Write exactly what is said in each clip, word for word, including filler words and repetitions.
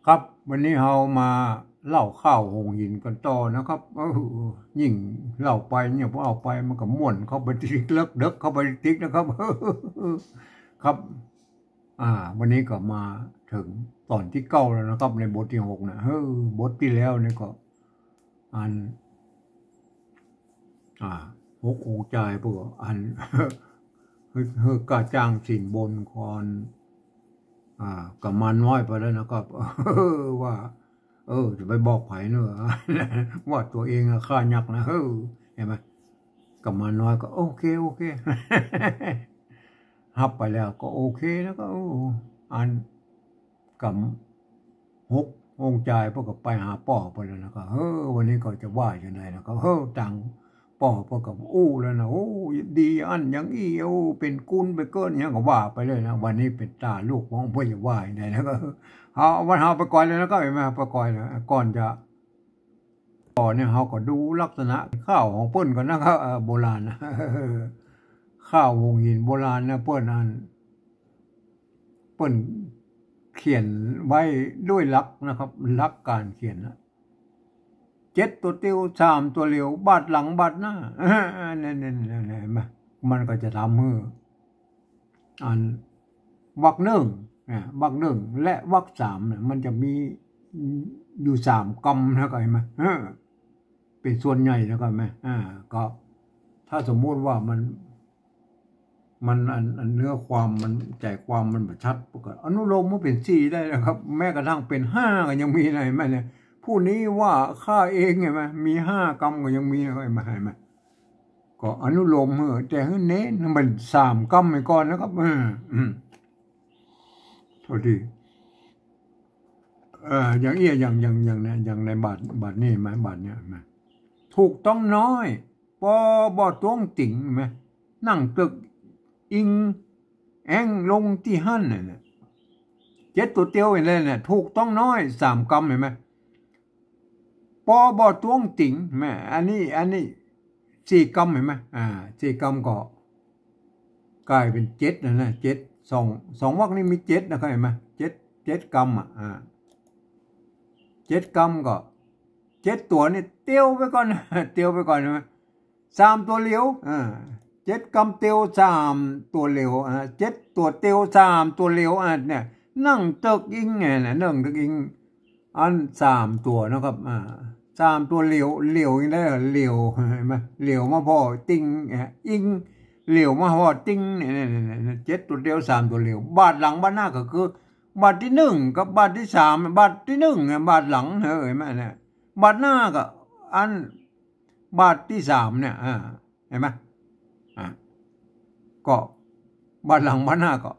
ครับ วันนี้เฮามาเล่าข้าวหงส์หินกั๋นต่อนะครับ เออ ยิ่งเล่าไปเนี่ย พอเล่าไปมันก็ม่วนเข้าไปติ๊ก เลิกเดิกเข้าไปติ๊กนะครับ ครับ อ่า วันนี้ก็มาเถิงต๋อนตี้เก้าแล้วนะครับ ในบทตี้หกนะ เออ บทตี้แล้วนี่ก็ อัน อ่า หกองค์จายเปิ้นก็ อัน เฮอ เฮอก้าจ้างสินบนก่อน อ่า กุมารน้อยไปแล้วนะครับ ว่า เออ จะไปบอกใผเนาะ ว่าตั๋วเองอะฆ่ายักษ์นะ เออ หันก่อ กุมารน้อยก็ โอเค โอเค ฮับไปแล้วก็โอเคแล้วก็ โอ้ อัน กับหกองค์จายเปิ้นก็ไปหาป้อเปิ้นแล้วนะครับ เออ วันนี้ก็จะว่าจั่งใดนะครับ เออ ตางป้อเปิ้นก็อู้แล้วนะ โอ้ ดีอั้นอย่างอี้ โอ้ เป๋นกุนเป๋นเกินหยังก็ว่าไปเลยนะ วันนี้เป๋นต๋าลูกของเปิ้นจะว่าจั่งใดนะ ก็ เอา วันเฮาไปก่อนเลยนะครับ หันก่อ ไปก่อนเลย ก่อนจะ ก่อนเนี่ยเฮาก็ดูลักษณะข้าวของเปิ้นก่อนนะครับ เออ โบราณนะ ข้าวหงส์หินโบราณนะ เปิ้นอัน เปิ้นเขียนไว้ด้วยหลักนะครับ หลักก๋านเขียนนะ เจ็ดตั๋วเตียว สามตั๋วเหลียว บาดหลังบาดหน้า เออ เนี่ย เนี่ย เนี่ย เนี่ย หันก่อ มันก็จะทำหื้อ อัน วรรคนึ่ง อ่า วรรคนึ่ง และวรรคสามเนี่ย มันจะมีอยู่สามกำนะ หันก่อ หันก่อ เออ เป๋นส่วนใหญ่นะ หันก่อ หันก่อ อ่า ก็ถ้าสมมุติว่ามัน มันอัน อันเนื้อความมัน ใจ๋ความมันบ่ชัด ก็อนุโลมมาเป๋นสี่ได้นะครับ แม้กระทั่งเป๋นห้าก็ยังมีนะ หันก่อ เนี่ย ผู้นี้ว่าข้าเอง หันก่อ มีห้ากำก็ยังมีนะ หันก่อ หันก่อ ก็อนุโลมหื้อ แต่หื้อเน้นมันสามกำไปก่อนนะครับ เออ อืม โทษที เอ่อ อย่างอี้ อย่าง อย่าง อย่างใน อย่างในบาท บาทนี้หันก่อ บาทนี้หันก่อ ถูกต้องน้อย ปอบ่ตวงติง หันก่อ นั่งเติกอิง แอ้งลงตี้หั้นน่ะ เจ็ดตั๋วเตียวหันก่อ เนี่ย ถูกต้องน้อย สามกำ หันก่อ ปอบ่ตวงติง หันก่อ อันนี้ อันนี้สี่กำ หันก่อ อ่า สี่กำก็ก๋ายเป๋นเจ็ดนะ นะ เจ็ด สอง สองวรรคนี้มีเจ็ดนะครับ หันก่อ เจ็ด เจ็ดกำอะ อ่า เจ็ดกำก็ เจ็ดตั๋วนี่เตียวไปก่อน เตียวไปก่อน หันก่อ สามตั๋วเหลียว อ่า เจ็ดกำเตียว สามตั๋วเหลียว อ่า เจ็ดตั๋วเตียว สามตั๋วเหลียว อ่า เนี่ย นั่งเติกอิง หันก่อ นะ นั่งเติกอิง อันสามตั๋วนะครับ อ่า สามตั๋วเหลียว เหลียวอิงได้ เหลียว หันก่อ เหลียวมาผ่อติง อ่า อิง เหลียวมาผ่อติง เนี่ย เนี่ย เนี่ย เนี่ย เจ็ดตั๋วเตียว สามตั๋วเหลียว บาดหลังบาดหน้าก็คือ บาดตี้หนึ่งกับบาดตี้สาม บาดตี้หนึ่งเนี่ย บาดหลัง เออ หันก่อ เนี่ย บาดหน้าก็อัน บาดตี้สามเนี่ย อ่า หันก่อ อ่า ก็บาดหลังบาดหน้าก็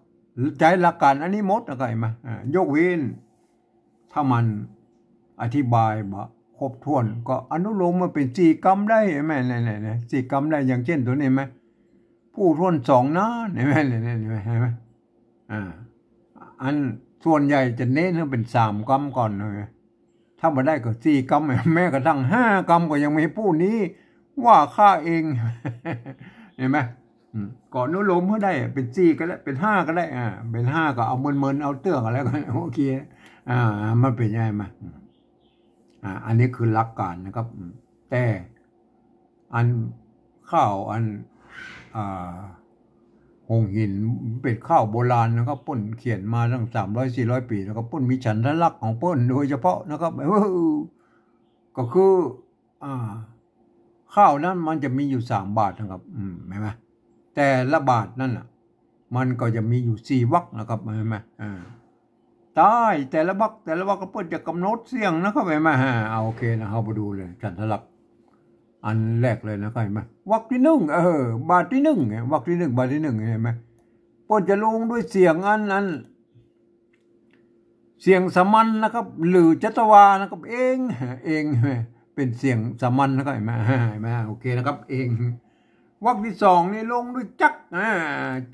ใจ๊หลักก๋านอันนี้หมดนะ หันก่อ อ่า ยกเว้น ถ้ามันอธิบายบ่ครบถ้วน ก็อนุโลมมาเป๋นสี่กำได้ หันก่อ เนี่ย เนี่ย เนี่ย สี่กำได้ อย่างเจ้นตั๋วนี้หันก่อ ผู้ถ้วนสองนาน หันก่อ เนี่ย เนี่ย เนี่ย หันก่อ อ่า อันส่วนใหญ่จะเน้นหื้อเป๋นสามกำก่อนนะ ถ้าบ่ได้ก็สี่กำ แม้กระทั่งห้ากำก็ยังมี ผู้นี้ว่าข้าเอง หันก่อ อืม ก็อนุโลมหื้อได้ เป๋นสี่ก็ได้ เป๋นห้าก็ได้ อ่า เป๋นห้าก็เอาเมินๆ เอาเตื้อก็แล้วกั๋น โอเค อ่า มันเป๋นยังไงมา อืม อ่า อันนี้คือหลักก๋านนะครับ อืม แต่อันข้าวอัน อ่า หงส์หินเป๋นข้าวโบราณนะครับ เปิ้นเขียนมาตั้งสามร้อยสี่ร้อยปี๋นะครับ เปิ้นมีฉันทะลักษณ์ของเปิ้นโดยเฉพาะนะครับ เออ ก็คือ อ่า ข้าวนั้นมันจะมีอยู่สามบาทนะครับ อืม หันก่อ แต่ละบาทนั้นน่ะ มันก็จะมีอยู่สี่วรรคนะครับ หันก่อ อ่า ใต้แต่ละวรรค แต่ละวรรคก็เปิ้นจะก๋ำหนดเสี้ยงนะครับ หันก่อ อ่า เอาโอเคนะ เฮาไปดูเลย ฉันทะลักษณ์ อันแรกเลยนะครับ หันก่อ วรรคตี้หนึ่ง เออ บาทตี้หนึ่ง หันก่อ วรรคตี้หนึ่ง บาทตี้หนึ่ง หันก่อ เปิ้นจะลงด้วยเสียงอัน อัน เสียงสามัญนะครับ หรือจัตวานะครับ เอง เอง เป๋นเสียงสามัญนะครับ หันก่อ หันก่อ โอเคนะครับ เอง วรรคตี้สองนี่ลงด้วยจัก อ่า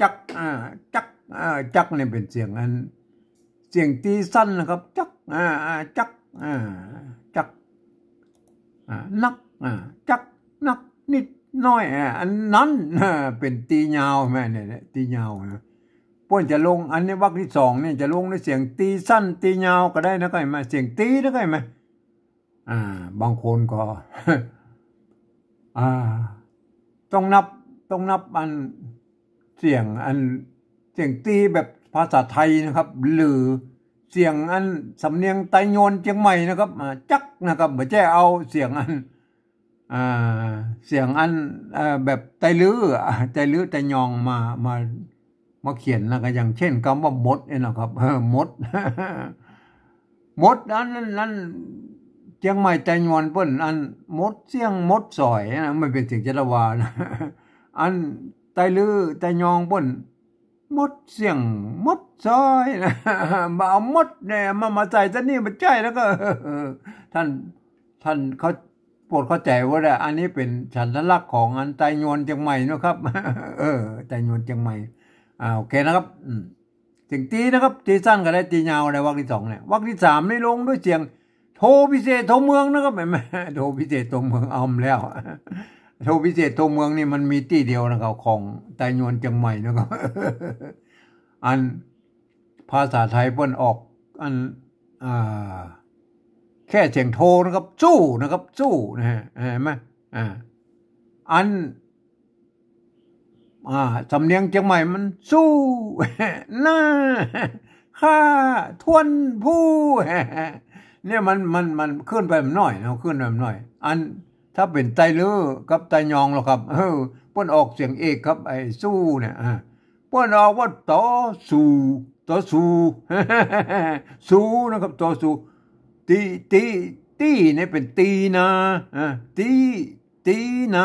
จัก อ่า จัก อ่า จักนี่เป๋นเสียงอัน เสียงตี้สั้นนะครับ จัก อ่า อ่า จัก อ่า จัก อ่า นัก อ่า จัก นัก นิด น้อย อ่า อันนั้น อ่า เป๋นตี้ยาว หันก่อ เนี่ย เนี่ย ตี้ยาวนะ ปิ้นจะลง อันนี้วรรคตี้สองนี่จะลงด้วยเสียงตี๋สั้นตี๋ยาวก็ได้นะ เข้าใจ๋ไหม เสียงตี๋นะ เข้าใจ๋ไหม อ่า บางคนก็ อ่า ต้องนับ ต้องนับอันเสียงอัน เสียงตี๋แบบภาษาไทยนะครับ หรือเสียงอันสำเนียงไตยวนเจียงใหม่นะครับ อ่า จั๊กนะครับ บ่ใจ้เอาเสียงอัน อ่า เสียงอัน เอ่อ แบบไตลื้ออะ ไตลื้อไตยองมา มา มาเขียนนะ ก็อย่างเช่นกำว่าหมดเนี่ยนะครับ เออ หมด หมดอันนั้น นั้น เจียงใหม่ไตยวนเปิ้นอัน หมดเสี้ยงหมดสอยนะ มันเป๋นเสียงจัตวานะ อันไตลื้อไตยองเปิ้น หมดเสี้ยงหมดสอยนะ บ่เอาหมดเนี่ยมา มาใส่ตี้นี่บ่ใจ้แล้วก็ ท่าน ท่านเข้า โปรดเข้าใจ๋ว่าได้ อันนี้เป๋นฉันทลักษณ์ของอันไตยวนเจียงใหม่นะครับ เออ ไตยวนเจียงใหม่ อ่า โอเคนะครับ อืม เสียงตี๋นะครับ ตี๋สั้นก็ได้ ตี๋ยาวก็ได้ วรรคตี้สองเนี่ย วรรคตี้สามนี่ลงด้วยเสียงโทพิเศษโทเมืองนะครับ เห็นไหม โทพิเศษโทเมือง เอาแล้ว โทพิเศษโทเมืองนี่มันมีตี้เดียวนะครับ ของไตยวนเจียงใหม่นะครับ อันภาษาไทยเปิ้นออกอัน อ่า แค่เสียงโทนะครับ สู้นะครับ สู้นะฮะ เห็นไหม อ่า อัน อ่า สำเนียงเจียงใหม่มันสู้ หน้า ข้า ทวน ผู้ เนี่ยมัน มัน มันขึ้นไปหน้อยเนาะ ขึ้นไปหน้อย อันถ้าเป๋นไตลื้อกับไตยองแล้วครับ เออ เปิ้นออกเสียงเอกครับ ไอ้สู้เนี่ย อ่า เปิ้นออกว่าตอสู่ ตอสู่ สู่นะครับ ตอสู่ ตี๋ ตี๋ ตี๋เนี่ยเป๋นตี๋นา อ่า ตี๋ ตี๋นา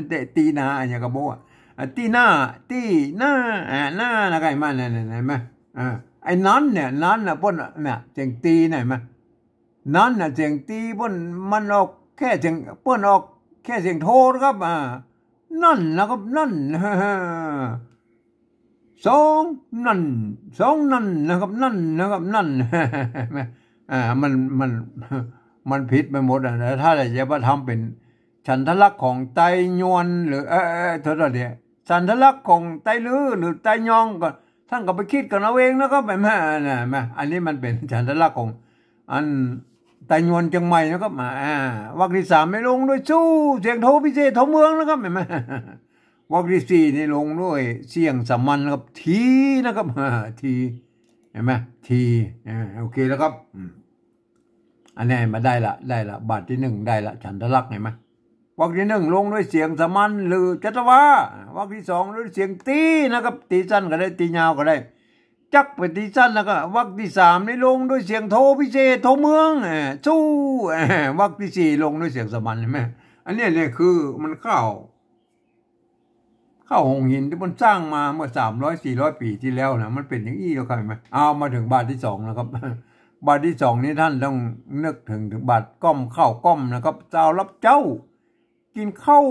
แต่ตี๋นาอะหยังก็บ่ฮู้อะ อ่า ตี๋หน้า ตี๋หน้า อ่า หน้านะใครมาเนี่ย เนี่ย เห็นไหม อ่า ไอ้นั้นเนี่ย นั้นน่ะเปิ้นน่ะ เนี่ย เสียงตี๋เนี่ย เห็นไหม นั้นน่ะ เสียงตี๋เปิ้น มันออกแค่เสียง เปิ้นออกแค่เสียงโทนะครับ อ่า นั่นนะครับ นั่น สอง นั่น สอง นั่นนะครับ นั่นนะครับ นั่น อ่า มัน มัน มันผิดไปหมดอะนะ ถ้าจะมาทำเป๋นฉันทลักษณ์ของไตยวน หรือ เออ เออ โทษที ฉันทลักษณ์ของไตลื้อ หรือไตยองก็ ท่านก็ไปกึ๊ดกั๋นเอาเองนะครับ เห็นไหม นะ เห็นไหม อันนี้มันเป๋นฉันทลักษณ์ของอันไตยวนเจียงใหม่นะครับ อ่า วรรคตี้สามนี่ลงด้วยสู้ เสียงโทพิเศษโทเมืองนะครับ เห็นไหม วรรคตี้สี่นี่ลงด้วยเสียงสามัญนะครับ ทีนะครับ อ่า ที เห็นไหม ที อ่า โอเคแล้วครับ อืม อันนี้มาได้ละ ได้ละ บาทตี้หนึ่งได้ละ ฉันทลักษณ์ เห็นไหม วรรคตี้หนึ่งลงด้วยเสียงสามัญหรือจัตวา วรรคตี้สองด้วยเสียงตี๋นะครับ ตี๋สั้นก็ได้ ตี๋ยาวก็ได้ จั๊กเป๋นตี๋สั้นแล้วก็ วรรคตี้สามนี่ลงด้วยเสียงโทพิเศษโทเมือง เออ สู้ เออ วรรคตี้สี่ลงด้วยเสียงสามัญ เห็นไหม อันเนี้ย เนี่ยคือมันเข้า เข้าหงส์หินตี้มันสร้างมาเมื่อสามร้อยสี่ร้อยปี๋ตี้แล้วนะ มันเป๋นอย่างอี้แล้วครับ เห็นไหม เอามาเถิงบาทตี้สองแล้วครับ บาทตี้สองนี่ท่านต้องนึกเถิง เถิงบาทก้อมข้าวก้อมนะครับ เจ้ารับเจ้า กิ๋นข้าว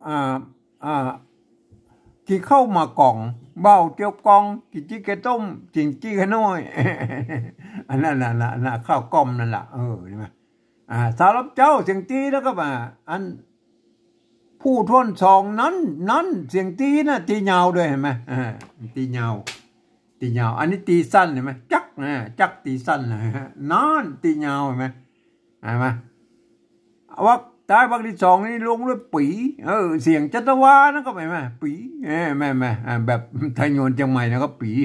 อ่า อ่า กิ๋นข้าวหมากก๋อง เบ้าเตี้ยวกอง กิ๋นจี้เกยต้ม กิ๋นจี้เกยน้อย อันนั้นน่ะ น่ะ น่ะ ข้าวก้อมนั่นแหละ เออ เห็นไหม อ่า สำหรับเจ้าเสียงตี๋นะครับ อ่า อัน ผู้ถ้วนสองนั้น นั้นเสียงตี๋นะ ตี๋ยาวด้วย เห็นไหม อ่า ตี๋ยาว ตี๋ยาว อันนี้ตี๋สั้น เห็นไหม จั๊กนะ จั๊กตี๋สั้นนะ นั้นตี๋ยาว เห็นไหม เห็นไหม วรรค ใต้วรรคตี้สองนี่ลงด้วยปี๋ เออ เสียงจัตวานะครับ เห็นไหม ปี๋ เออ แม่ แม่ อ่า แบบไตยวนเจียงใหม่นะครับ ปี๋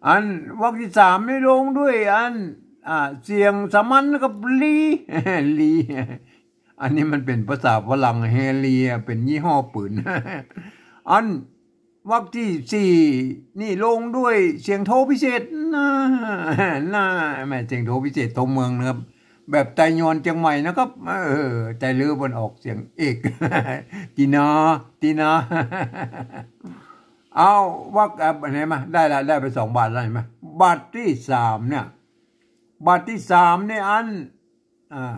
อันวรรคตี้สามนี่ลงด้วยอัน อ่า เสียงสามัญนะครับ ลี ลี อันนี้มันเป๋นภาษาฝรั่ง เฮลีอะ เป๋นยี่ห้อปืน อัน วรรคตี้สี่นี่ลงด้วยเสียงโทพิเศษ หน้า หน้า แม่ เสียงโทพิเศษโทเมืองนะครับ แบบไตยวนเจียงใหม่นะครับ เออ ไตลื้อเปิ้นออกเสียงเอก ตี๋นา ตี๋นา เอา วรรค อ่ะ เห็นไหม ได้ละ ได้ไปสองบาทแล้ว เห็นไหม บาทตี้สามเนี่ย บาทตี้สามนี่อัน อ่า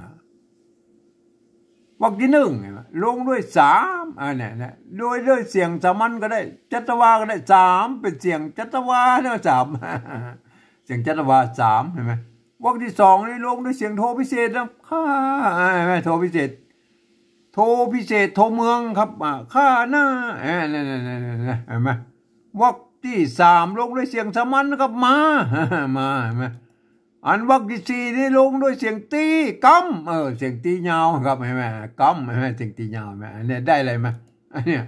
วรรคตี้หนึ่ง เห็นไหม ลงด้วยสาม อ่า เนี่ย เนี่ย โดย โดยเสียงสามัญก็ได้ จัตวาก็ได้ สาม เป๋นเสียงจัตวาเนาะ สาม เสียงจัตวา สาม เห็นไหม วรรคตี้สองนี่ลงด้วยเสียงโทพิเศษนะ ข้า เห็นไหม โทพิเศษ โทพิเศษโทเมืองครับ อ่า ข้าหน้า เอ้ย เนี่ย เนี่ย เนี่ย เนี่ย เห็นไหม วรรค ตี้สามลงด้วยเสียงสามัญนะครับ มา มา หันไหม อันวรรคตี้สี่นี่ลงด้วยเสียงตี้ กำ เออ เสียงตี้ยาวครับ หันไหม กำ หันไหม เสียงตี้ยาว หันไหม อันเนี้ยได้เลยไหม อันเนี้ย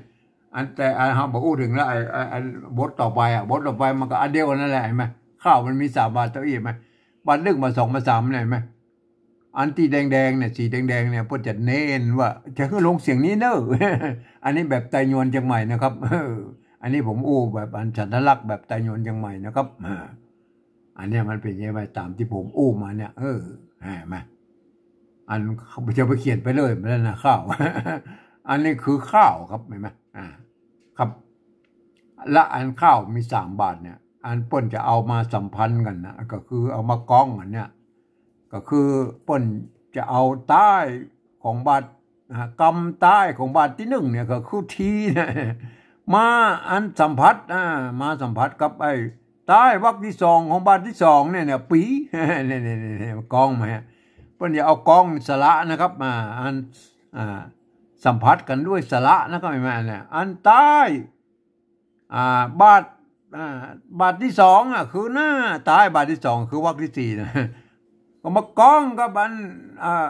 อันแต่ อันเฮาบ่อู้เถิงละ ไอ้ ไอ้ ไอ้บทต่อไปอะ บทต่อไปมันก็อันเดียวกั๋นนั่นแหละ หันไหม ข้าวมันมีสามบาทเต้าอี้ หันไหม บาทนึ่ง บาทสอง บาทสามเนี่ย หันไหม อันตี้แดงๆ เนี่ย สีแดงๆ เนี่ย เปิ้นจะเน้นว่าจะหื้อลงเสียงนี้เน่อ อันนี้แบบไตยวนเจียงใหม่นะครับ เออ อันนี้ผมอู้แบบอันฉันทลักษณ์แบบไตยวนเจียงใหม่นะครับ อ่า อันเนี้ยมันเป๋นยังไง ต๋ามตี้ผมอู้มาเนี่ย เออ หันไหม อันจะไปเขียนไปเลยมันนะ ข้าว อันนี้คือข้าวครับ หันไหม อ่า ครับ ละอันข้าวมีสามบาทเนี่ย อันเปิ้นจะเอามาสัมพันธ์กั๋นนะ ก็คือเอามาก้องกั๋นเนี่ย ก็คือเปิ้นจะเอาต๊ายของบาท อ่า กำต๊ายของบาทตี้นึ่งเนี่ย ก็คือทีนะ มาอันสัมผัส อ่า มาสัมผัสกับไอ้ต๊ายวรรคตี้สองของบาทตี้สองเนี่ย เนี่ย ปี เนี่ย เนี่ย เนี่ย เนี่ย ก้องมาฮะ เปิ้นจะเอาก้องสระนะครับ อ่า อัน อ่า สัมผัสกั๋นด้วยสระนะครับ หันไหม เนี่ย อันต๊าย อ่า บาท อ่า บาทตี้สองอะ คือหน้าต๊าย บาทตี้สอง คือวรรคตี้สี่นะ ก็มาก้องกับอัน อ่า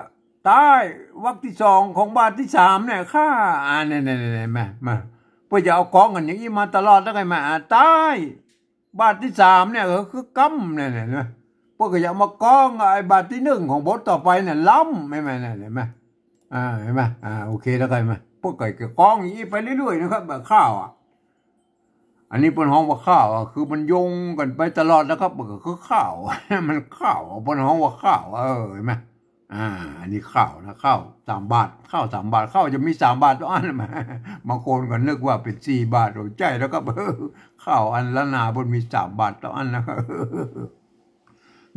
ต๊ายวรรคตี้สองของบาทตี้สามเนี่ย ข้า อ่า เนี่ย เนี่ย เนี่ย เนี่ย มา มา เปิ้นจะเอาก้องกั๋นอย่างอี้มาตลอดแล้วไง มา อ่า ต๊าย บาทตี้สามเนี่ย ก็คือกำเนี่ย เนี่ย เนี่ย เปิ้นก็จะเอามาก้องกับไอ้บาทตี้นึ่งของบทต่อไปเนี่ย ล้ำ หันไหม เนี่ย หันไหม อ่า หันไหม อ่า โอเคแล้วไง หันไหม เปิ้นก็จะก้องอย่างอี้ไปเรื่อยๆ นะครับ แบบข้าวอะ อันนี้เปิ้นฮ้องว่าข้าวอะ คือมันโยงกั๋นไปตลอดนะครับ มันก็คือข้าว มันข้าว เปิ้นฮ้องว่าข้าว เออ หันไหม อ่า อันนี้ข้าวนะ ข้าวสามบาท ข้าวสามบาท ข้าวจะมีสามบาทเต้าอั้น บางคนก็นึกว่าเป๋นสี่บาท โอ้ ใจ้แล้วครับ เออ ข้าวอันละนาเปิ้นมีสามบาทเต้าอั้นนะครับ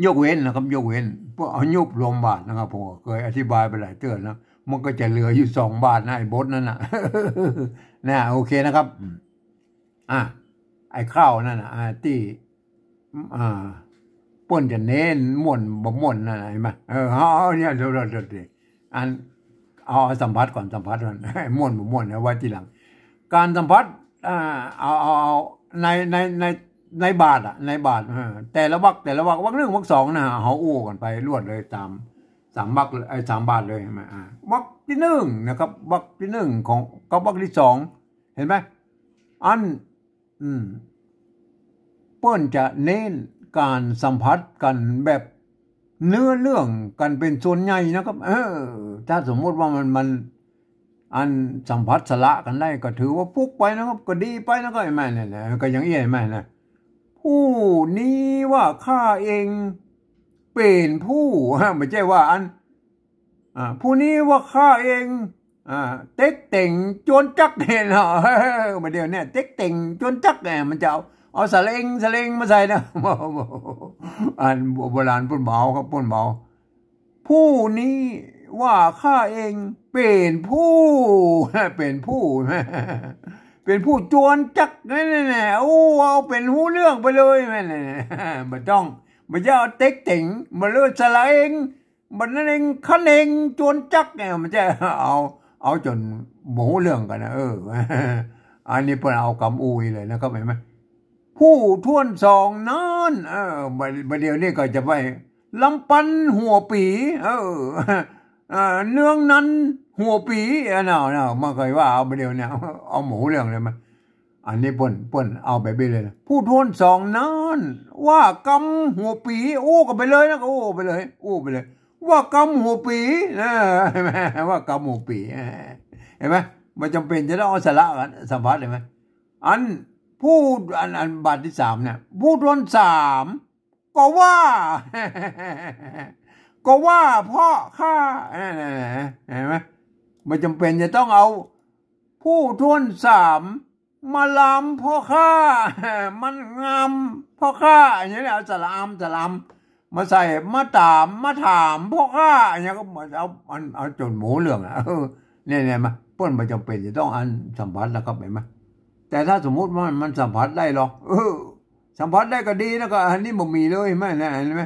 ยกเว้นนะครับ ยกเว้น พวกเอายุบรวมบาทนะครับ ผมก็เคยอธิบายไปหลายเตื้อนะ มันก็จะเหลืออยู่สองบาทนะ ไอ้บทนั้นน่ะ นะ โอเคนะครับ อืม อ่ะ ไอ้ข้าวนั่นน่ะ อ่า ตี้ อ่า เปิ้นจะเน้นม่วนบ่ม่วนนั่นน่ะ หันไหม เออ เอา เอาเนี่ย เดี๋ยว เดี๋ยว เดี๋ยว อัน เอา เอาสัมผัสก่อน สัมผัสก่อน ม่วนบ่ม่วนเอาไว้ทีหลัง ก๋านสัมผัส อ่า เอา เอา เอา ใน ใน ใน ในบาทอะ ในบาท เออ แต่ละวรรค แต่ละวรรค วรรคนึ่ง วรรคสองนะ เฮาอู้กั๋นไปรวดเลย สาม สามวรรคเลย ไอ้ สามบาทเลย หันไหม อ่า วรรคตี้นึ่งนะครับ วรรคตี้นึ่งของ กับวรรคตี้สอง หันไหม อัน อืม เปิ้นจะเน้นก๋านสัมผัสกั๋นแบบเนื้อเรื่องกั๋นเป๋นส่วนใหญ่นะครับ เออ ถ้าสมมุติว่ามัน มัน อันสัมผัสสระกั๋นได้ก็ถือว่าฟุกไปนะครับ ก็ดีไปนะครับ หันไหม เนี่ย เนี่ย ก็อย่างอี้ หันไหม นะ ผู้นี้ว่าข้าเองเป๋นผู้ ฮะ บ่ใจ้ว่าอัน อ่า ผู้นี้ว่าข้าเอง อ่า เต๊กเต็งจวนจักเนี่ยเนาะ เออ บ่าเดี่ยวเนี่ย เต๊กเต็งจวนจักเนี่ย มันจะเอา เอาสระเอง สระเองมาใส่นะ อันโบราณเปิ้นบ่เอาครับ เปิ้นบ่เอา ผู้นี้ว่าข้าเองเป๋นผู้ เป๋นผู้ เป๋นผู้จวนจัก นั่นแหละ โอ้ เอาเป๋นฮู้เรื่องไปเลย แม่นแหละ บ่ต้อง บ่ใจ้เอาเต๊กเต็ง บ่เลยสระเอง บ่นั้นเอง คันเอง จวนจักเนี่ย มันจะเอา เอาจ๋นบ่ฮู้เรื่องกั๋นนะ เออ อันนี้เปิ้นเอากำอู้อี้เลยนะครับ หันไหม ผู้ถ้วนสองนั้น เออ บ่า บ่าเดี่ยวนี้ก็จะไป ลำปันหัวปี เออ เออ เนืองนั้นหัวปี อ่ะ เนาะ เนาะ มันก็ว่าเอาไปเดี๋ยวเนี่ย เอาหมู่เรื่องเลยมัน อันนี้เปิ้น เปิ้นเอาแบบนี้เลยนะ ผู้ถ้วนสองนั้น ว่ากำหัวปี อู้กันไปเลยนะ ก็อู้ไปเลย อู้ไปเลย ว่ากำหัวปี เออ ว่ากำหัวปี เห็นไหม บ่จำเป๋นจะต้องเอาสระกั๋น สัมผัส เห็นไหม อันผู้ อัน อันบาทตี้สามเนี่ย ผู้ถ้วนสาม ก็ว่า ก็ว่าเพราะข้า เห็นไหม บ่จำเป๋นจะต้องเอาผู้ถ้วนสามมาลามเพราะข้า มันงามเพราะข้า อย่างนี้แหละ เอาสระอาม สระอามมาใส่ มาต๋าม มาถามเพราะข้า อย่างนี้ก็เหมือนเอา มันเอาจ๋นหมู่เรื่องอะ เออ เนี่ย เนี่ย มา เปิ้นบ่จำเป๋นจะต้องอันสัมผัสนะครับ เห็นไหม แต่ถ้าสมมุติว่ามันสัมผัสได้หรอก เออ สัมผัสได้ก็ดีนะ ก็อันนี้บ่มีเลย เห็นไหม เนี่ย เห็นไหม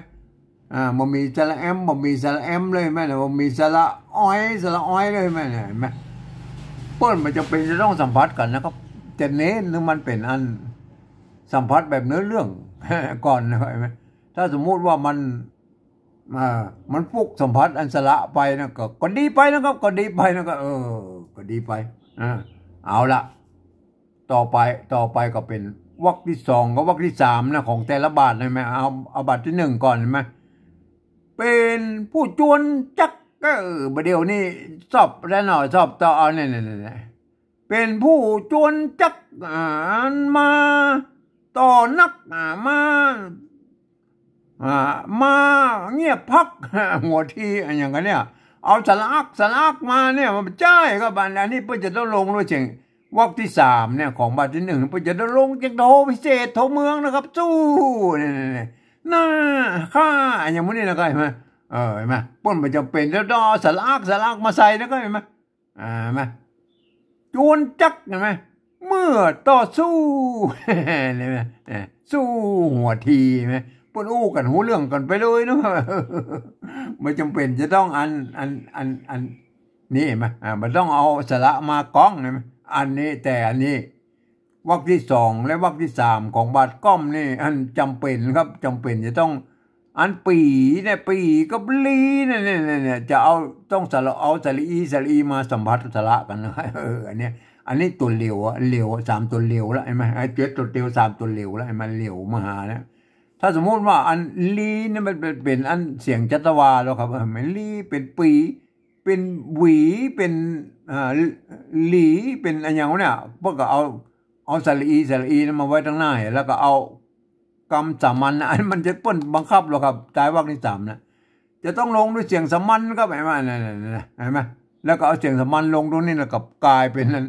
อ่า บ่มีสระแอม บ่มีสระแอมเลย เห็นไหม บ่มีสระอ้อย สระอ้อยเลย เห็นไหม เนี่ย เห็นไหม เปิ้นบ่จำเป๋นจะต้องสัมผัสกั๋นนะครับ จะเน้นนึกมันเป๋นอัน สัมผัสแบบเนื้อเรื่อง ก่อนนะ เห็นไหม ถ้าสมมุติว่ามัน อ่า มันฟุกสัมผัสอันสระไปนะ ก็ ก็ดีไปนะครับ ก็ดีไปนะ ก็ เออ ก็ดีไป อ่า เอาละ ต่อไป ต่อไปก็เป๋นวรรคตี้สองกับวรรคตี้สามนะ ของแต่ละบาท เห็นไหม เอา เอาบาทตี้นึ่งก่อน เห็นไหม เป๋นผู้จวนจัก เออ บ่าเดี่ยวนี้สอบแล้วเนาะ สอบต่อ เอาเนี่ย เนี่ย เนี่ย เนี่ย เป๋นผู้จวนจัก อ่า มาต่อนัก อ่า มา อ่า มาเยียบพัก หัวที อะหยังกั๋นเนี่ย เอาสระอัก สระอักมาเนี่ย มันบ่ใจ้ครับ อัน อันนี้เปิ้นจะต้องลงด้วยเสียง วรรคตี้สามเนี่ย ของบาทตี้นึ่ง เปิ้นจะต้องลงเสียงโทพิเศษ โทเมืองนะครับ สู้ เนี่ย เนี่ย เนี่ย หน้า ข้า อะหยังหมู่นี้นะครับ เห็นไหม เออ เห็นไหม เปิ้นบ่จ๋ำเป๋นจะต้องเอาสระอัก สระอักมาใส่นะครับ เห็นไหม อ่า มา จวนจัก เห็นไหม เมื่อต่อสู้ เห็นไหม เออ สู้หัวที เห็นไหม เปิ้นอู้กั๋นฮู้เรื่องกั๋นไปเลยเนาะ บ่จ๋ำเป๋นจะต้องอัน อัน อัน อันนี้ เห็นไหม อ่า บ่ต้องเอาสระมากอง เห็นไหม อันนี้ แต่อันนี้ วรรคตี้สองและวรรคตี้สามของบาทก้อมนี่ อันจ๋ำเป๋นครับ จ๋ำเป๋นจะต้อง อันปี๋เนี่ย ปี๋กับลีเนี่ย เนี่ย เนี่ย เนี่ย จะเอา ต้องสระ เอาสระอี สระอีมาสัมผัสสระกั๋นนะ เออ อันเนี้ย อันนี้ตั๋วเหลวอะ เหลวอะ สามตั๋วเหลวละ เห็นไหม ไอ้เจ็ดตั๋วเดียว สามตั๋วเหลวละ เห็นไหม เหลวมหาแล้ว ถ้าสมมุติว่าอันลีเนี่ยมันเป๋น เป๋นอันเสียงจัตวาแล้วครับ เออ มันลีเป๋นปี๋ เป๋นหวี เป๋น อ่า หลี เป๋นอะหยังวะเนี่ย เปิ้นก็เอา เอาสระอี สระอีนั้นมาไว้ตังหน้า แล้วก็เอากำสามัญนะ อันมันจะเปิ้นบังคับแล้วครับ ใต้วรรคตี้สามนะ จะต้องลงด้วยเสียงสามัญครับ เห็นไหม นั่นๆๆ เห็นไหม แล้วก็เอาเสียงสามัญลงตรงนี้ แล้วก็ก๋ายเป๋นอัน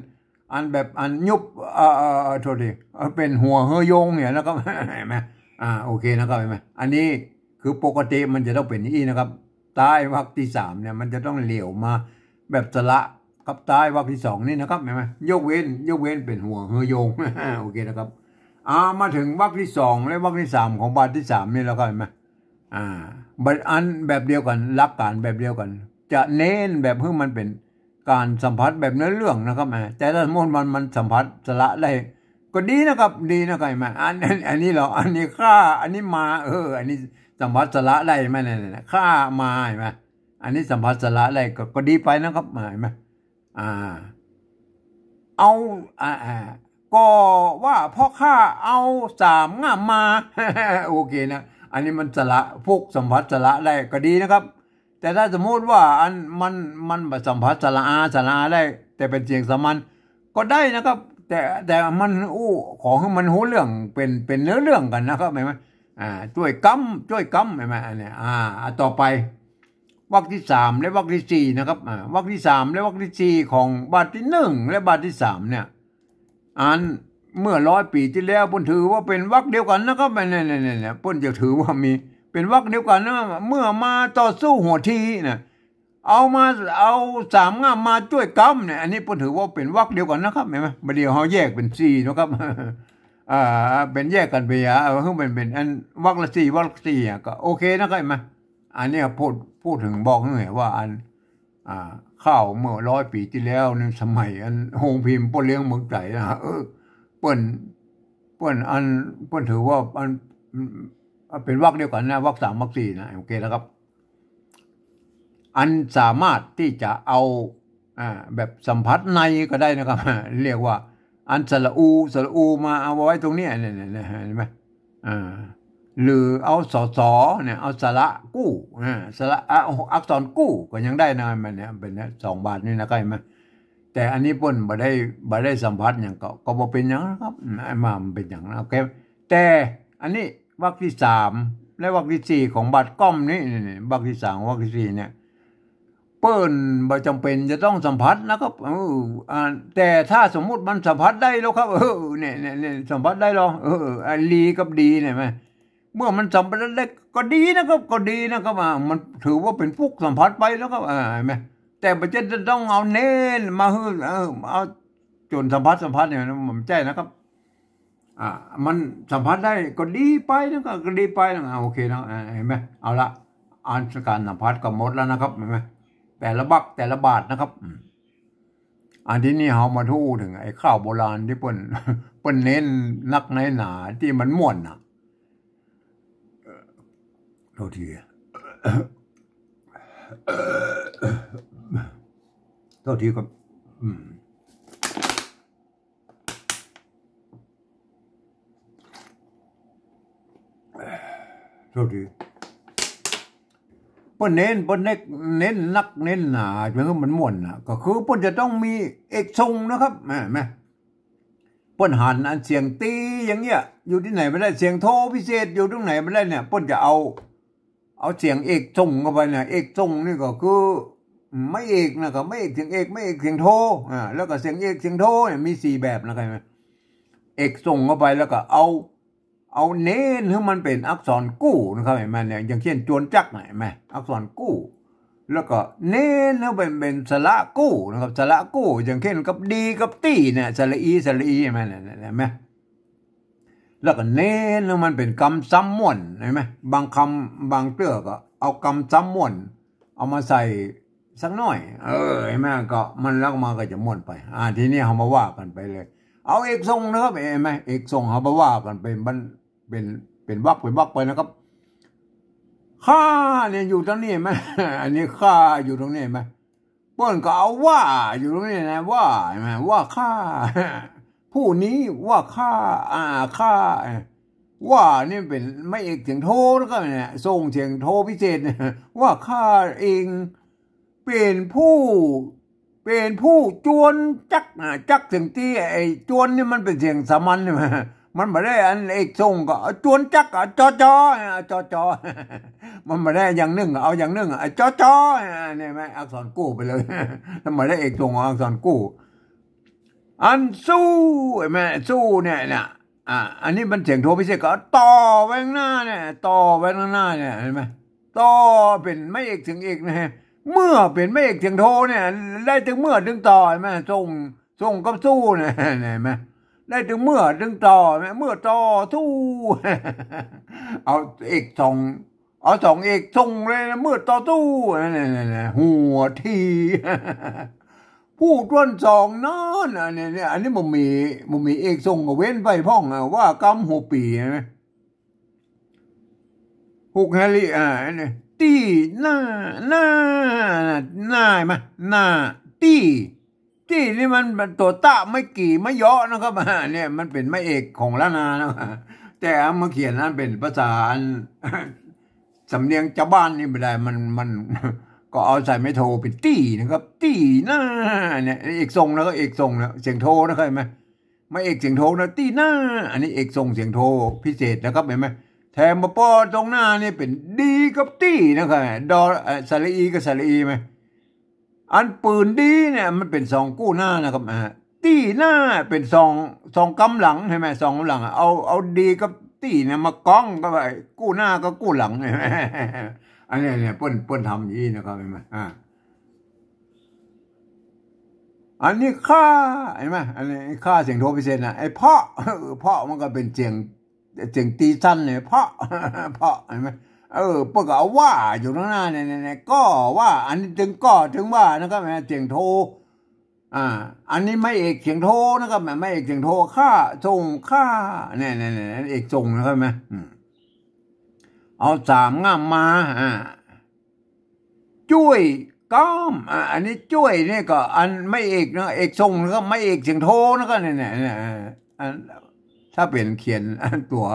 อันแบบอันยุบ เอ่อ เอ่อ เอ่อ โทษที เอ่อ เป๋นหัวเฮอโยงเนี่ยนะครับ เห็นไหม อ่า โอเคนะครับ เห็นไหม อันนี้คือปกติมันจะต้องเป๋นอย่างอี้นะครับ ใต้วรรคตี้สามเนี่ย มันจะต้องเหลวมาแบบสระกับใต้วรรคตี้สองนี่นะครับ เห็นไหม ยกเว้น ยกเว้นเป๋นหัวเฮอโยง โอเคนะครับ อ่า มาเถิงวรรคตี้สองและวรรคตี้สามของบาทตี้สามนี่แล้วครับ เห็นไหม อ่า บาทอันแบบเดียวกั๋น หลักก๋านแบบเดียวกั๋น จะเน้นแบบหื้อมันเป๋นก๋านสัมผัสแบบเนื้อเรื่องนะครับ อ่า แต่ถ้าสมมุติมัน มันสัมผัสสระได้ ก็ดีนะครับ ดีนะครับ เห็นไหม อัน อัน อันนี้เหรอ อันนี้ข้า อันนี้มา เออ อันนี้สัมผัสสระได้ เห็นไหม เนี่ย เนี่ย เนี่ย ข้ามา เห็นไหม อันนี้สัมผัสสระได้ ก็ ก็ดีไปนะครับ อ่า เห็นไหม อ่า เอา อ่า อ่า ก็ว่าเพราะข้าเอาสามง่ามมา โอเคนะ อันนี้มันสระ พวกสัมผัสสระได้ก็ดีนะครับ แต่ถ้าสมมุติว่าอันมัน มันบ่สัมผัสสระอา สระอาได้ แต่เป๋นเสียงสามัญ ก็ได้นะครับ แต่ แต่มันอู้ ขอหื้อมันฮู้เรื่อง เป๋น เป๋นเนื้อเรื่องกั๋นนะครับ เห็นไหม อ่า จ้วยกำ จ้วยกำ เห็นไหม อันเนี้ย อ่า อ่า ต่อไป วรรคตี้สามและวรรคตี้สี่นะครับ อ่า วรรคตี้สามและวรรคตี้สี่ของบาทตี้นึ่งและบาทตี้สามเนี่ย อันเมื่อร้อยปี๋ตี้แล้ว เปิ้นถือว่าเป๋นวรรคเดียวกั๋นนะครับ เนี่ย เนี่ย เนี่ย เนี่ย เปิ้นจะถือว่ามี เป๋นวรรคเดียวกั๋นนะ เมื่อมาต่อสู้หัวทีนะ เอามา เอาสามง่ามมาจ้วยกำเนี่ย อันนี้เปิ้นถือว่าเป๋นวรรคเดียวกั๋นนะครับ เห็นไหม บ่าเดี่ยวเฮาแยกเป๋นสี่นะครับ อ่า เป๋นแยกกั๋นไปอ่ะ เอาหื้อมันเป๋นอันวรรคละสี่ วรรคละสี่อ่ะ ก็โอเคนะครับ เห็นไหม อันเนี้ยพูด พูดเถิงบอกหื้อว่าอัน อ่า ข้าวเมื่อร้อยปี๋ตี้แล้วในสมัยอันโฮงพิมพ์ป้อเลี้ยงเมืองไตรนะ เออ เปิ้น เปิ้นอัน เปิ้นถือว่าอัน เป๋นวรรคเดียวกั๋นนะ วรรคสาม วรรคสี่นะ โอเคนะครับ อันสามารถตี้จะเอา อ่า แบบสัมผัสในก็ได้นะครับ เรียกว่า อันสระอู สระอูมาเอาไว้ตรงเนี้ย เนี่ย เนี่ย เนี่ย เห็นไหม อ่า หรือเอาสอสอเนี่ย เอาสระกู้ อ่า สระ อ่ะ อักษรกู้ก็ยังได้นะ มันเนี่ย เป๋นเนี่ย สองบาทนี่นะครับ เห็นไหม แต่อันนี้เปิ้นบ่ได้ บ่ได้สัมผัสหยัง ก็ ก็บ่เป๋นหยังนะครับ อืม ไอ้มามันเป๋นหยังนะ โอเค แต่อันนี้วรรคตี้สามและวรรคตี้สี่ของบาทก้อมนี่ นี่ นี่ วรรคตี้สาม วรรคตี้สี่เนี่ย เปิ้นบ่จ๋ำเป๋นจะต้องสัมผัสนะครับ เออ อ่า แต่ถ้าสมมุติมันสัมผัสได้แล้วครับ เออ เนี่ย เนี่ย เนี่ย สัมผัสได้แล้ว เออ อ่ะ ลีกับดีเนี่ย เห็นไหม เมื่อมันสัมผัสได้ก็ดีนะครับ ก็ดีนะครับ อ่า มันถือว่าเป๋นพวกสัมผัสไปแล้วครับ อ่า เห็นไหม แต่บ่ใจ้จะต้องเอาเน้นมาหื้อ เออ เอาจ๋นสัมผัส สัมผัสเนี่ย มันบ่ใจ้นะครับ อ่า มันสัมผัสได้ก็ดีไปนะครับ ก็ดีไปนะครับ อ่า โอเคเนาะ อ่า เห็นไหม เอาละ อันก๋านสัมผัสก็หมดแล้วนะครับ เห็นไหม แต่ละบัก แต่ละบาทนะครับ อืม อันทีนี้เฮามาทู่เถิงไอ้ข้าวโบราณตี้เปิ้น เปิ้นเน้นนักเน้นหนาตี้มันม่วนน่ะ โทษที โทษทีครับ อืม โทษที เปิ้นเน้น เปิ้นเน้น เน้นนักเน้นหนา เพื่อหื้อมันม่วนน่ะ ก็คือเปิ้นจะต้องมีเอกส่งนะครับ แม่ แม่ เปิ้นหันอันเสียงตีอย่างเงี้ย อยู่ตี้ไหนบ่ได้ เสียงโทพิเศษอยู่ตรงไหนบ่ได้เนี่ย เปิ้นจะเอา เอาเสียงเอกส่งเข้าไปเนี่ย เอกส่งนี่ก็คือไม้เอกนะครับ ไม้เอกเสียงเอก ไม้เอกเสียงโท อ่า แล้วก็เสียงเอกเสียงโทเนี่ยมีสี่แบบนะครับ เอกส่งเข้าไปแล้วก็เอา เอาเน้นหื้อมันเป๋นอักษรกู้นะครับ หันก่อเนี่ย อย่างเช่น จวนจักรเนี่ย หันก่อ อักษรกู้ แล้วก็เน้นหื้อมันเป๋น เป๋นสระกู้นะครับ สระกู้ อย่างเช่น กับดีกับตี้เนี่ย สระอี สระอี หันก่อเนี่ย หันก่อ แล้วก็เน้นหื้อมันเป๋นกำซ้ำม่วน หันก่อ บางกำ บางเตื้อก็เอากำซ้ำม่วน เอามาใส่สักหน้อย เออ หันก่อ ก็มันแล้วมันก็จะม่วนไป อ่า ทีนี้เฮามาว่ากั๋นไปเลย เอาเอกส่งนะครับ หันก่อ เอกส่ง เฮามาว่ากั๋นไป มันเป๋น เป๋นวรรค เป๋นวรรคไปนะครับ ข้าเนี่ยอยู่ตรงนี้หันก่อ อันนี้ข้าอยู่ตรงนี้หันก่อ เปิ้นก็เอาว่าอยู่ตรงนี้นะ ว่า หันก่อ ว่าข้า ผู้นี้ว่าข้า อ่า ข้า ว่านี่เป๋นไม้เอกเสียงโทนะครับเนี่ย ส่งเสียงโทพิเศษเนี่ย ว่าข้าเอง เป๋นผู้ เป๋นผู้จวนจักร อ่า จักรเสียงตี้ ไอ้จวนนี่มันเป๋นเสียงสามัญใช่ไหม มันบ่ได้อันเอกส่งก็เอาจวนจักร อ่ะ จอจอ อ่ะ จอจอ มันบ่ได้อย่างนึ่ง เอาอย่างนึ่ง อ่ะ จอจอ อ่ะ เนี่ยหันก่อ อักษรกู้ไปเลย มันบ่ได้เอกส่ง เอาอักษรกู้ อันสู้ หันก่อ สู้เนี่ย เนี่ย อ่า อันนี้มันเสียงโทพิเศษ ก็ต่อไว้ข้างหน้าเนี่ย ต่อไว้ข้างหน้าเนี่ย หันก่อ ต่อเป๋นไม้เอกเสียงเอกนะฮะ เมื่อเป๋นไม้เอกเสียงโทเนี่ย ได้ตึงเมื่อตึงต่อ หันก่อ ส่ง ส่งกับสู้เนี่ย หันก่อ ได้ตึงเมื่อตึงต่อ หันก่อ เมื่อต่อสู้ เอาเอกส่ง เอาสองเอกส่งเลยนะ เมื่อต่อสู้ หันก่อ หัวที ผู้ต้วนสองนั้น อันนี้เนี่ย อันนี้บ่มี บ่มีเอกส่งก็เว้นไปพ่อง อ่ะ ว่ากำหัวปี หันก่อ หุกแฮลิ อ่า อันนี้ ตี้หน้า หน้า หน้า หันก่อ หน้า ตี้ ตี้นี่มัน มันตั๋วตะไม้กี่ไม้เยาะนะครับ อ่า เนี่ย มันเป๋นไม้เอกของล้านนานะ แต่เอามาเขียนอันเป๋นภาษาอัน สำเนียงจาวบ้านนี่บ่ได้ มัน มัน ก็เอาใส่ไม้โทเป๋นตี้นะครับ ตี้หน้า เนี่ย เอกส่งแล้วก็เอกส่งแล้ว เสียงโทนะครับ หันก่อ ไม้เอกเสียงโทนะ ตี้หน้า อันนี้เอกส่งเสียงโทพิเศษนะครับ หันก่อ แถมมาปอตรงหน้านี่เป๋นดีกับตี้นะครับ ดอ เอ่อ สระอีกับสระอี หันก่อ อันปืนดีเนี่ยมันเป๋นสองกู้หน้านะครับ อ่า ตี้หน้าเป๋นสอง สองกำหลัง หันก่อ สองกำหลัง เอา เอาดีกับตี้เนี่ยมาก้องก็ไป กู้หน้าก็กู้หลัง หันก่อ อันนี้เนี่ยเปิ้น เปิ้นทำอย่างนี้นะครับ หันก่อ อ่า อันนี้ข้า หันก่อ อันนี้ข้าเสียงโทพิเศษนะ ไอ้เพาะ เออ เพาะมันก็เป๋นเสียง เสียงตี้สั้นเนี่ย เพาะ เพาะ หันก่อ เออ เปิ้นก็เอาว่าอยู่ตรงหน้าเนี่ย เนี่ย เนี่ย ก็ว่า อันนี้ตึงก็ตึงว่านะครับ หันก่อ เสียงโท อ่า อันนี้ไม้เอกเสียงโทนะครับ ไม้เอกเสียงโท ข้า ส่งข้า เนี่ย เนี่ย เนี่ย เอกส่งนะครับ หันก่อ อืม เอาสามง่ามมา อ่า จ้วยก้อม อ่า อันนี้จ้วยนี่ก็อันไม้เอกนะ เอกส่งนะครับ ไม้เอกเสียงโทนะครับ เนี่ย เนี่ย เนี่ย อ่า อัน ถ้าเป๋นเขียนอันตั๋ว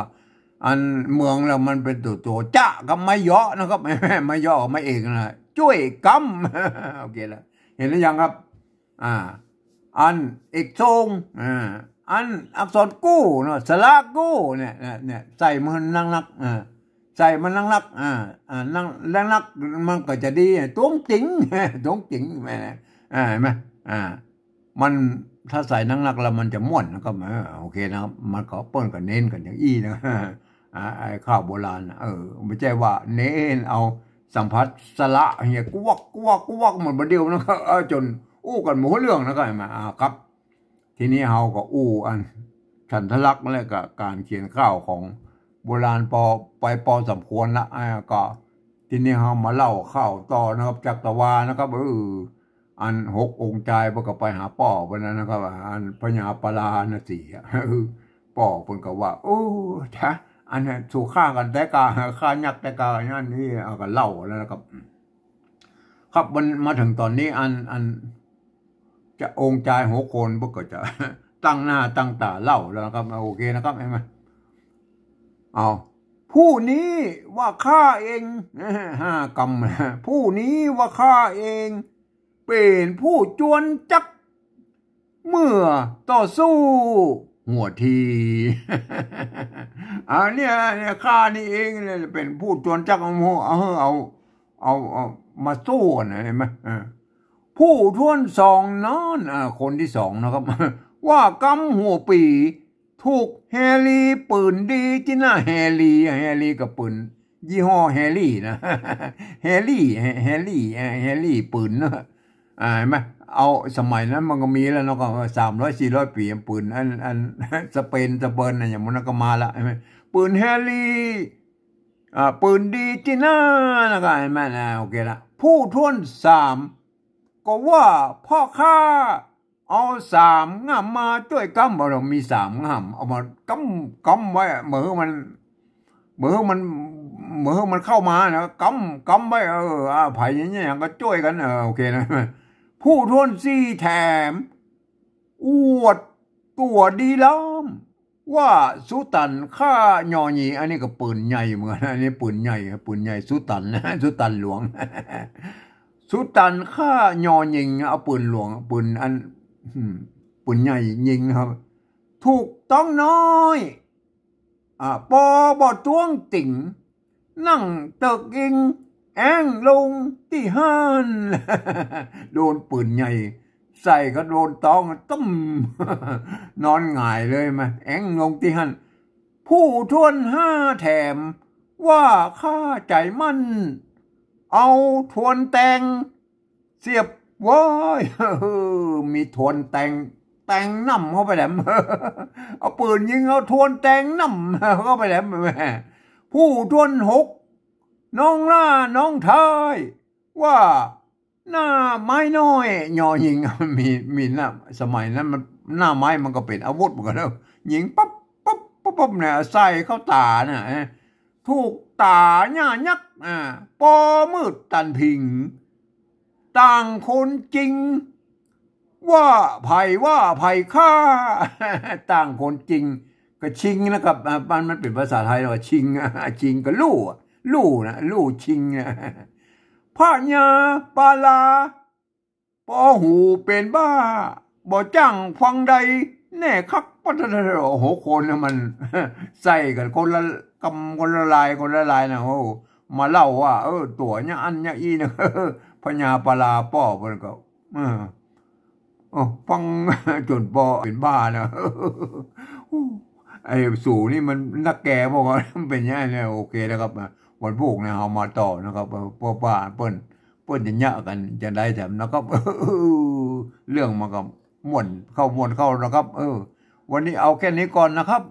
อันเมืองแล้วมันเป๋นตั๋ว ตั๋วจะกับไม้เยาะนะครับ ไม้เยาะกับไม้เอกนะ จ้วยก้อม โอเคแล้ว หันก่อ หรือยังครับ อ่า อันเอกส่ง อ่า อันอักษรกู้เนาะ สระกู้เนี่ย เนี่ย เนี่ย ใส่มันนักๆ อ่า ใส่มันนักๆ อ่า อ่า นักๆ มันก็จะดี ตวงจิ๋ง ตวงจิ๋ง แม่ อ่า หันก่อ อ่า มัน ถ้าใส่นักๆ แล้วมันจะม่วนนะครับ เออ โอเคนะครับ มันก็เปิ้นก็เน้นกั๋นอย่างอี้นะ อ่า ไอ้ข้าวโบราณน่ะ เออ บ่ใจ้ว่าเน้นเอาสัมผัสสระเหีย กวัก กวัก กวัก หมดบ่าเดี่ยวนะครับ เออ จ๋นอู้กั๋นบ่ฮู้เรื่องนะครับ หันก่อ อ่า ครับ ทีนี้เฮาก็อู้อันฉันทลักษณ์และก็ก๋านเขียนข้าวของโบราณปอ ไปปอสมควรละ อ่า ก็ทีนี้เฮามาเล่าข้าวต่อนะครับ จักตะวานะครับ เออ อันหกองค์จายเปิ้นก็ไปหาป้อเปิ้นนั้นนะครับ อันพญาปาราณสีอะ ป้อเปิ้นก็ว่า โอ้ ถ้าอันนั้นสู้ฆ่ากั๋นแต๊ก่า ฆ่ายักษ์แต๊ก่า อย่างนี้ เอาก็เล่าแล้วนะครับ ครับ มันมาเถิงต๋อนนี้ อัน อัน จะองค์จายหกคนเปิ้นก็จะ ตั้งหน้าตั้งต๋าเล่าแล้วนะครับ โอเคนะครับ หันก่อ เอา ผู้นี้ว่าข้าเอง ห้ากำ ผู้นี้ว่าข้าเอง เป๋นผู้จวนจัก เมื่อต่อสู้หัวที อันเนี้ย เนี่ย ข้านี่เองเนี่ยเป๋นผู้จวนจัก เอา เอา เอา เอา เอามาสู้กั๋นนะ หันก่อ เออ ผู้ถ้วนสองนั้น อ่า คนตี้สองนะครับ ว่ากำหัวปี่ถูกแฮลีปืนดีตี้หน้า แฮลี แฮลีก็ปืนยี่ห้อแฮลีนะ แฮลี แฮลี แฮลีปืนนะ อ่า หันก่อ เอา สมัยนั้นมันก็มีแล้วเนาะ ก็สามร้อยสี่ร้อยปี๋ ปืนอัน อัน สเปน สเปนนะ อย่างมันก็มาละ หันก่อ ปืนแฮลี อ่า ปืนดีตี้หน้า แล้วก็หันก่อนะ โอเคละ ผู้ถ้วนสาม ก็ว่าพ่อข้าเอาสามง่ำมาจ้วยกำ บ่า มีสามง่ำ เอามากำ กำไว้ บ่หื้อมัน บ่หื้อมัน บ่หื้อมันเข้ามานะ กำ กำไว้ เออ อ่า ใผอย่างเงี้ยก็จ้วยกั๋น เออ โอเคนะ ผู้ถ้วนสี่แถม อวดตั๋วดีล้ำ ว่าสุตันฆ่ายอหญิง อันนี้ก็ปืนใหญ่เหมือนกั๋น อันนี้ปืนใหญ่ ปืนใหญ่สุตันนะ สุตันหลวง สุตันฆ่ายอหญิง เอาปืนหลวง ปืนอัน อืม ปืนใหญ่ยิงนะครับ ถูกต๊องน้อย อ่า ปอบ่ตวงติ่ง นั่งเติกอิง แอ้งลงตี้หั้น โดนปืนใหญ่ใส่ก็โดนต๊อง ตุ้ม นอนหงายเลยมา แอ้งลงตี้หั้น ผู้ถ้วนห้าแถม ว่าข้าใจ๋มั่น เอาถ้วนแตง เสียบ โว้ย มีถ้วนแตง แตงน้ำเข้าไปแหลม เอาปืนยิงเอาถ้วนแตงน้ำเข้าไปแหลม แม่ ผู้ถ้วนหก น้องล่าน้องทาย ว่าหน้าไม้น้อย ยอหญิง มี มีหน้า สมัยนั้นมัน หน้าไม้มันก็เป๋นอาวุธเหมือนกั๋นแล้ว ยิงปั๊บ ปั๊บ ปั๊บ ปั๊บเนี่ย ใส่เข้าต๋าน่ะ ถูกต๋าหญ้ายักษ์ อ่า ปอมืดตันผิง ต่างคนจิง ว่าใผว่าใผฆ่า ต่างคนจิง ก็ชิงนะครับ อ่า มัน มันเป๋นภาษาไทยว่าชิง อ่า ชิงก็ลู่อะ ลู่นะ ลู่ชิงนะ พญาปารา ปอหูเป๋นบ้า บ่จั้งฟังใด แน่คัก ปะทะทะทะ โอ้โห คนน่ะมัน ใส่กั๋นคนละกำ คนละลาย คนละลายนะ โอ้ มาเล่าว่า เออ ตั๋วเนี่ยอันเนี่ยอี้นะ พญาปาราป้อเปิ้นก็ เออ โอ้ ฟังจ๋นปอเป๋นบ้านะ ไอ้สูนี่มันนักแก่บ่ มันเป๋นอย่างนี้นะ โอเคนะครับ วันพูกเนี่ยเฮามาต่อนะครับ เพราะว่าเปิ้น เปิ้นจะเยียะกั๋นจะได้แถมนะครับ เรื่องมันก็ม่วนเข้าม่วนเข้านะครับ เออ วันนี้เอาแค่นี้ก่อนนะครับ